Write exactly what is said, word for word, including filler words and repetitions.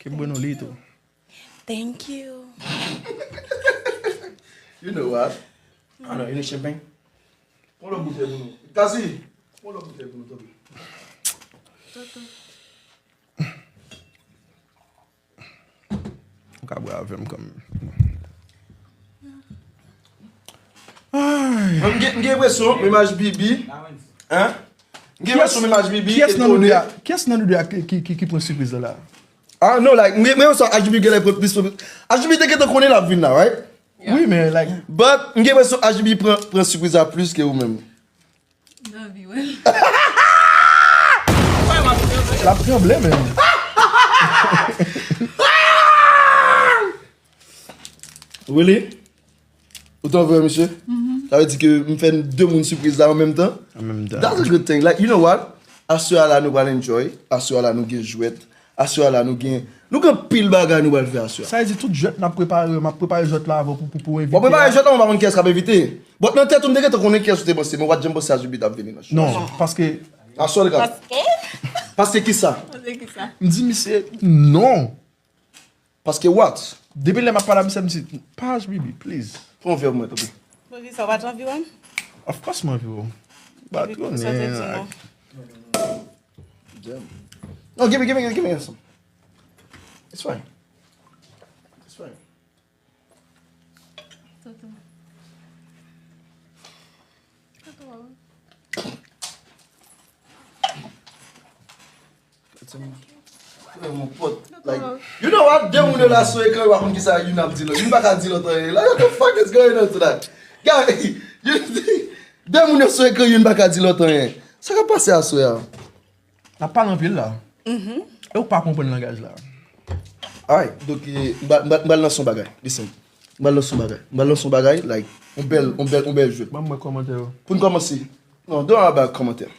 Ke Bruno li tou. Thank you. You know what? Ano, you need champagne? Pon lòt boutèy pou nou. Kasi, pon lòt boutèy pou nou, tanpri. Ou ka bwè avè m kanmenm. M gen m gen enpresyon menm H B B. Hein? M gen enpresyon menm H B B Kiyès nan nou de etone. A, kiyès nan nou de A ki, ki, ki, ki pran sipriz la la? Ah non, like, m gen enpresyon H B B genlè pran plis. H B B te gentan konnen l ap vin la, right? Wi, men like, But, m gen enpresyon H B B pran, pran sipriz la plis ke ou menm. Nan vi, wè. l ap tranble menm. Really? Ou t anvè misye? Sa vle di ke m fè de moun sipriz la an menm tan? An menm tan. That's a good thing. Like, you know what? Aswè a la nou pral enjoy. Aswè a la nou gen jwèt. Aswè a la nou gen, nou gen pil bagay nou pral fè aswè a. Sa vle di tout jwèt n ap prepare, m ap prepare jwèt la avan pou, pou, pou envite. Bon, prepare jwèt la, mwen pa konn kiyès k ap envite. But nan tèt ou, m te gentan konnen kiyès ou te panse, men w pa t janm panse H B B t ap vini nan show. Non, paske Aswè l ka. Paske. Paske kisa? Paske kisa? M di misye non. Paske what? Depi lè m ap pale a misye, m di pa H B B, please. Fè yon vè pou mwen, tanpri. Poukisa w pa t anvi wè m? Of course mwen anvi wè w. Ba Epi twò sa te di men. non. Damn. No, give me, give me, give me some. It's fine. It's fine. Mon pote, like, you know what? De moun yo la sou ekran, yo pa konn kisa youn ap di lòt. Youn pa ka di lòt anyen. Like, what the fuck is going on tonight? Guy, you, de moun yo sou ekran, youn pa ka di lòt anyen. Sa k ap pase aswè a? N ap pale anpil la. E ou pa konprann langaj la. Alright, donk, eh, m ba- m ba- m ba l lanse yon bagay. Listen. M ba l lanse yon bagay. M ba l lanse yon bagay, like, yon bèl, yon bèl, yon bèl jwèt. Ban mwen kòmantè yo. Pou n kòmanse. Non, don't worry about kòmantè.